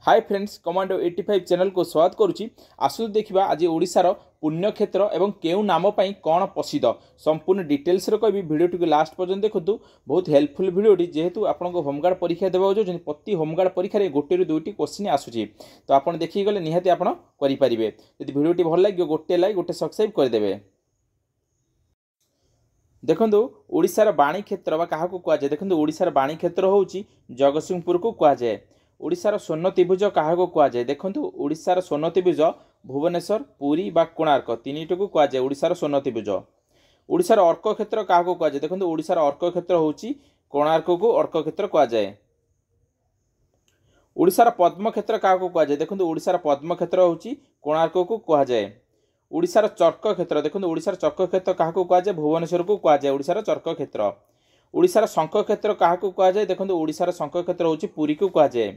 High friends, commando 85 ଚ୍ୟାନେଲକୁ ସ୍ୱାଗତ କରୁଛି। ଆସନ୍ତୁ ଦେଖିବା ଆଜି ଓଡ଼ିଶାର ପୁଣ୍ୟକ୍ଷେତ୍ର ଏବଂ କେଉଁ ନାମ ପାଇଁ କ'ଣ ପ୍ରସିଦ୍ଧ, ସମ୍ପୂର୍ଣ୍ଣ ଡିଟେଲ୍ସରେ କହିବି। ଭିଡ଼ିଓଟିକୁ ଲାଷ୍ଟ ପର୍ଯ୍ୟନ୍ତ ଦେଖନ୍ତୁ, ବହୁତ ହେଲ୍ପଫୁଲ୍ ଭିଡ଼ିଓଟି। ଯେହେତୁ ଆପଣଙ୍କ ହୋମଗାର୍ଡ଼ ପରୀକ୍ଷା ଦେବାକୁ ଯାଉଛନ୍ତି, ପ୍ରତି ହୋମଗାର୍ଡ଼ ପରୀକ୍ଷାରେ ଗୋଟେରୁ ଦୁଇଟି କୋଶ୍ଚିନ୍ ଆସୁଛି, ତ ଆପଣ ଦେଖିକି ଗଲେ ନିହାତି ଆପଣ କରିପାରିବେ। ଯଦି ଭିଡ଼ିଓଟି ଭଲ ଲାଗିବ, ଗୋଟେ ଲାଇକ୍, ଗୋଟେ ସବସ୍କ୍ରାଇବ୍ କରିଦେବେ। ଦେଖନ୍ତୁ, ଓଡ଼ିଶାର ବାଣୀ କ୍ଷେତ୍ର ବା କାହାକୁ କୁହାଯାଏ? ଦେଖନ୍ତୁ, ଓଡ଼ିଶାର ବାଣୀ କ୍ଷେତ୍ର ହେଉଛି ଜଗତସିଂହପୁରକୁ କୁହାଯାଏ। ଓଡ଼ିଶାର ସ୍ୱର୍ଣ୍ଣ ତ୍ରିଭୁଜ କାହାକୁ କୁହାଯାଏ? ଦେଖନ୍ତୁ, ଓଡ଼ିଶାର ସ୍ୱର୍ଣ୍ଣ ତ୍ରିଭୁଜ ଭୁବନେଶ୍ୱର, ପୁରୀ ବା କୋଣାର୍କ, ତିନିଟିକୁ କୁହାଯାଏ ଓଡ଼ିଶାର ସ୍ୱର୍ଣ୍ଣ ତ୍ରିଭୁଜ। ଓଡ଼ିଶାର ଅର୍କକ୍ଷେତ୍ର କାହାକୁ କୁହାଯାଏ? ଦେଖନ୍ତୁ, ଓଡ଼ିଶାର ଅର୍କକ୍ଷେତ୍ର ହେଉଛି କୋଣାର୍କକୁ ଅର୍କକ୍ଷେତ୍ର କୁହାଯାଏ। ଓଡ଼ିଶାର ପଦ୍ମକ୍ଷେତ୍ର କାହାକୁ କୁହାଯାଏ? ଦେଖନ୍ତୁ, ଓଡ଼ିଶାର ପଦ୍ମକ୍ଷେତ୍ର ହେଉଛି କୋଣାର୍କକୁ କୁହାଯାଏ। ଓଡ଼ିଶାର ଚର୍କ କ୍ଷେତ୍ର, ଦେଖନ୍ତୁ, ଓଡ଼ିଶାର ଚର୍କ କ୍ଷେତ୍ର କାହାକୁ କୁହାଯାଏ? ଭୁବନେଶ୍ୱରକୁ କୁହାଯାଏ ଓଡ଼ିଶାର ଚର୍କ କ୍ଷେତ୍ର। ଓଡ଼ିଶାର ଶଙ୍ଖ କ୍ଷେତ୍ର କାହାକୁ କୁହାଯାଏ? ଦେଖନ୍ତୁ, ଓଡ଼ିଶାର ଶଙ୍ଖ କ୍ଷେତ୍ର ହେଉଛି ପୁରୀକୁ କୁହାଯାଏ।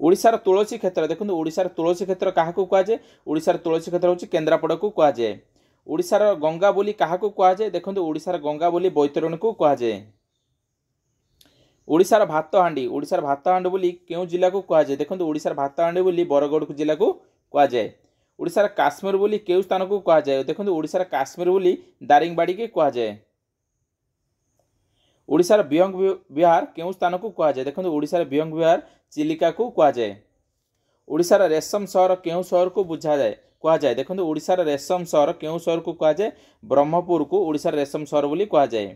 ଓଡ଼ିଶାର ତୁଳସୀ କ୍ଷେତ୍ର, ଦେଖନ୍ତୁ, ଓଡ଼ିଶାର ତୁଳସୀ କ୍ଷେତ୍ର କାହାକୁ କୁହାଯାଏ? ଓଡ଼ିଶାର ତୁଳସୀ କ୍ଷେତ୍ର ହେଉଛି କେନ୍ଦ୍ରାପଡ଼ାକୁ କୁହାଯାଏ। ଓଡ଼ିଶାର ଗଙ୍ଗା ବୋଲି କାହାକୁ କୁହାଯାଏ? ଦେଖନ୍ତୁ, ଓଡ଼ିଶାର ଗଙ୍ଗା ବୋଲି ବୈତରଣୀକୁ କୁହାଯାଏ। ଓଡ଼ିଶାର ଭାତ ହାଣ୍ଡି, ଓଡ଼ିଶାର ଭାତ ହାଣ୍ଡି ବୋଲି କେଉଁ ଜିଲ୍ଲାକୁ କୁହାଯାଏ? ଦେଖନ୍ତୁ, ଓଡ଼ିଶାର ଭାତ ହାଣ୍ଡି ବୋଲି ବରଗଡ଼ ଜିଲ୍ଲାକୁ କୁହାଯାଏ। ଓଡ଼ିଶାର କାଶ୍ମୀର ବୋଲି କେଉଁ ସ୍ଥାନକୁ କୁହାଯାଏ? ଦେଖନ୍ତୁ, ଓଡ଼ିଶାର କାଶ୍ମୀର ବୋଲି ଦାରିଙ୍ଗବାଡ଼ିକି କୁହାଯାଏ। ଓଡ଼ିଶାର ବିହଙ୍ଗ ବିହାର କେଉଁ ସ୍ଥାନକୁ କୁହାଯାଏ? ଦେଖନ୍ତୁ, ଓଡ଼ିଶାର ବିହଙ୍ଗ ବିହାର ଚିଲିକାକୁ କୁହାଯାଏ। ଓଡ଼ିଶାର ରେଶମ ସହର କେଉଁ ସହରକୁ ବୁଝାଯାଏ, କୁହାଯାଏ? ଦେଖନ୍ତୁ, ଓଡ଼ିଶାର ରେଶମ ସହର କେଉଁ ସହରକୁ କୁହାଯାଏ? ବ୍ରହ୍ମପୁରକୁ ଓଡ଼ିଶାର ରେଶମ ସହର ବୋଲି କୁହାଯାଏ।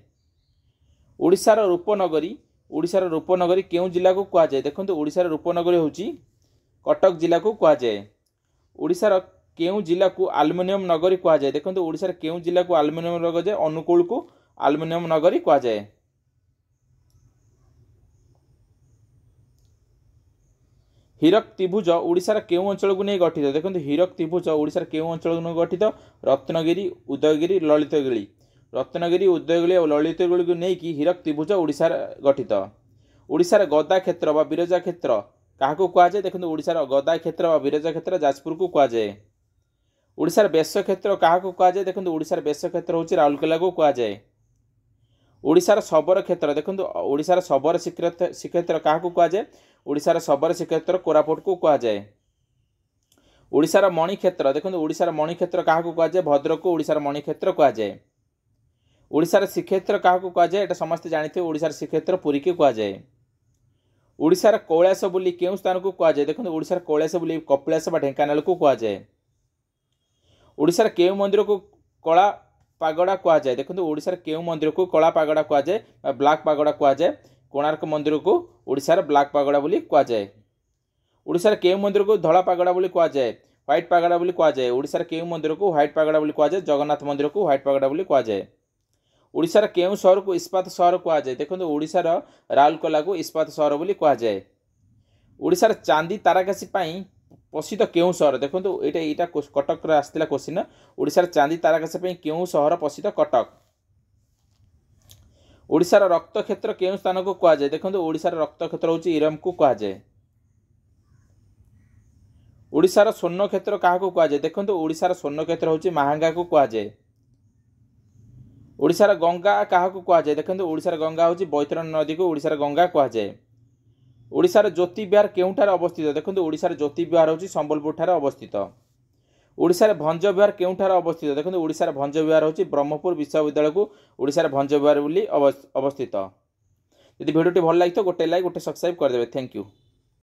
ଓଡ଼ିଶାର ରୂପନଗରୀ, ଓଡ଼ିଶାର ରୂପନଗରୀ କେଉଁ ଜିଲ୍ଲାକୁ କୁହାଯାଏ? ଦେଖନ୍ତୁ, ଓଡ଼ିଶାର ରୂପନଗରୀ ହେଉଛି କଟକ ଜିଲ୍ଲାକୁ କୁହାଯାଏ। ଓଡ଼ିଶାର କେଉଁ ଜିଲ୍ଲାକୁ ଆଲୁମିନିୟମ ନଗରୀ କୁହାଯାଏ? ଦେଖନ୍ତୁ, ଓଡ଼ିଶାର କେଉଁ ଜିଲ୍ଲାକୁ ଆଲୁମିନିୟମ ନଗରୀ? ଅନୁଗୁଳକୁ ଆଲୁମିନିୟମ ନଗରୀ କୁହାଯାଏ। ହୀରକ ତ୍ରିଭୁଜ ଓଡ଼ିଶାର କେଉଁ ଅଞ୍ଚଳକୁ ନେଇ ଗଠିତ? ଦେଖନ୍ତୁ, ହୀରକ ତ୍ରିଭୁଜ ଓଡ଼ିଶାର କେଉଁ ଅଞ୍ଚଳକୁ ନେଇ ଗଠିତ? ରତ୍ନଗିରି, ଉଦୟଗିରି, ଲଳିତଗିରି। ରତ୍ନଗିରି, ଉଦୟଗିରି ଓ ଲଳିତଗିରିକୁ ନେଇକି ହୀରକ ତ୍ରିଭୁଜ ଓଡ଼ିଶାର ଗଠିତ। ଓଡ଼ିଶାର ଗଦା କ୍ଷେତ୍ର ବା ବିରଜା କ୍ଷେତ୍ର କାହାକୁ କୁହାଯାଏ? ଦେଖନ୍ତୁ, ଓଡ଼ିଶାର ଗଦା କ୍ଷେତ୍ର ବା ବିରଜା କ୍ଷେତ୍ର ଯାଜପୁରକୁ କୁହାଯାଏ। ଓଡ଼ିଶାର ବେଶ କ୍ଷେତ୍ର କାହାକୁ କୁହାଯାଏ? ଦେଖନ୍ତୁ, ଓଡ଼ିଶାର ବେଶ କ୍ଷେତ୍ର ହେଉଛି ରାଉରକେଲାକୁ କୁହାଯାଏ। ଓଡ଼ିଶାର ଶବର କ୍ଷେତ୍ର, ଦେଖନ୍ତୁ, ଓଡ଼ିଶାର ଶବର ଶ୍ରୀକ୍ଷେତ୍ର କାହାକୁ କୁହାଯାଏ? ଓଡ଼ିଶାର ଶବର ଶ୍ରୀକ୍ଷେତ୍ର କୋରାପୁଟକୁ କୁହାଯାଏ। ଓଡ଼ିଶାର ମଣିକ୍ଷେତ୍ର, ଦେଖନ୍ତୁ, ଓଡ଼ିଶାର ମଣିକ୍ଷେତ୍ର କାହାକୁ କୁହାଯାଏ? ଭଦ୍ରକକୁ ଓଡ଼ିଶାର ମଣିକ୍ଷେତ୍ର କୁହାଯାଏ। ଓଡ଼ିଶାର ଶ୍ରୀକ୍ଷେତ୍ର କାହାକୁ କୁହାଯାଏ? ଏଇଟା ସମସ୍ତେ ଜାଣିଥିବେ, ଓଡ଼ିଶାର ଶ୍ରୀକ୍ଷେତ୍ର ପୁରୀକୁ କୁହାଯାଏ। ଓଡ଼ିଶାର କୈଳାସ ବୋଲି କେଉଁ ସ୍ଥାନକୁ କୁହାଯାଏ? ଦେଖନ୍ତୁ, ଓଡ଼ିଶାର କୈଳାସ ବୋଲି କପିଳାସ ବା ଢେଙ୍କାନାଳକୁ କୁହାଯାଏ। ଓଡ଼ିଶାର କେଉଁ ମନ୍ଦିରକୁ କଳା ପାଗଡ଼ା କୁହାଯାଏ? ଦେଖନ୍ତୁ, ଓଡ଼ିଶାର କେଉଁ ମନ୍ଦିରକୁ କଳା ପାଗଡ଼ା କୁହାଯାଏ ବା ବ୍ଲାକ୍ ପାଗଡ଼ା କୁହାଯାଏ? କୋଣାର୍କ ମନ୍ଦିରକୁ ଓଡ଼ିଶାର ବ୍ଲାକ୍ ପାଗଡ଼ା ବୋଲି କୁହାଯାଏ। ଓଡ଼ିଶାର କେଉଁ ମନ୍ଦିରକୁ ଧଳା ପାଗଡ଼ା ବୋଲି କୁହାଯାଏ? ହ୍ୱାଇଟ୍ ପାଗଡ଼ା ବୋଲି କୁହାଯାଏ। ଓଡ଼ିଶାର କେଉଁ ମନ୍ଦିରକୁ ହ୍ୱାଇଟ୍ ପାଗଡ଼ା ବୋଲି କୁହାଯାଏ? ଜଗନ୍ନାଥ ମନ୍ଦିରକୁ ହ୍ୱାଇଟ୍ ପାଗଡ଼ା ବୋଲି କୁହାଯାଏ। ଓଡ଼ିଶାର କେଉଁ ସହରକୁ ଇସ୍ପାତ ସହର କୁହାଯାଏ? ଦେଖନ୍ତୁ, ଓଡ଼ିଶାର ରାଉରକେଲାକୁ ଇସ୍ପାତ ସହର ବୋଲି କୁହାଯାଏ। ଓଡ଼ିଶାର ଚାନ୍ଦି ତାରକସି ପାଇଁ ପ୍ରସିଦ୍ଧ କେଉଁ ସହର? ଦେଖନ୍ତୁ, ଏଇଟା କଟକରେ ଆସିଥିଲା କୋଶ୍ଚିନ୍। ଓଡ଼ିଶାର ଚାନ୍ଦି ତାରକସି ପାଇଁ କେଉଁ ସହର ପ୍ରସିଦ୍ଧ? କଟକ। ଓଡ଼ିଶାର ରକ୍ତକ୍ଷେତ୍ର କେଉଁ ସ୍ଥାନକୁ କୁହାଯାଏ? ଦେଖନ୍ତୁ, ଓଡ଼ିଶାର ରକ୍ତକ୍ଷେତ୍ର ହେଉଛି ଇରମକୁ କୁହାଯାଏ। ଓଡ଼ିଶାର ସ୍ୱର୍ଣ୍ଣକ୍ଷେତ୍ର କାହାକୁ କୁହାଯାଏ? ଦେଖନ୍ତୁ, ଓଡ଼ିଶାର ସ୍ୱର୍ଣ୍ଣକ୍ଷେତ୍ର ହେଉଛି ମାହାଙ୍ଗାକୁ କୁହାଯାଏ। ଓଡ଼ିଶାର ଗଙ୍ଗା କାହାକୁ କୁହାଯାଏ? ଦେଖନ୍ତୁ, ଓଡ଼ିଶାର ଗଙ୍ଗା ହେଉଛି ବୈତରଣୀ ନଦୀକୁ ଓଡ଼ିଶାର ଗଙ୍ଗା କୁହାଯାଏ। ଓଡ଼ିଶାର ଜ୍ୟୋତିବିହାର କେଉଁଠାରେ ଅବସ୍ଥିତ? ଦେଖନ୍ତୁ, ଓଡ଼ିଶାର ଜ୍ୟୋତିବିହାର ହେଉଛି ସମ୍ବଲପୁରଠାରେ ଅବସ୍ଥିତ। ଓଡ଼ିଶାର ଭଞ୍ଜବିହାର କେଉଁଠାରେ ଅବସ୍ଥିତ? ଦେଖନ୍ତୁ, ଓଡ଼ିଶାର ଭଞ୍ଜବିହାର ହେଉଛି ବ୍ରହ୍ମପୁର ବିଶ୍ୱବିଦ୍ୟାଳୟକୁ ଓଡ଼ିଶାର ଭଞ୍ଜବିହାର ବୋଲି ଅବସ୍ଥିତ। ଯଦି ଭିଡ଼ିଓଟି ଭଲ ଲାଗିଥିବ, ଗୋଟେ ଲାଇକ୍, ଗୋଟେ ସବସ୍କ୍ରାଇବ୍ କରିଦେବେ। Thank you.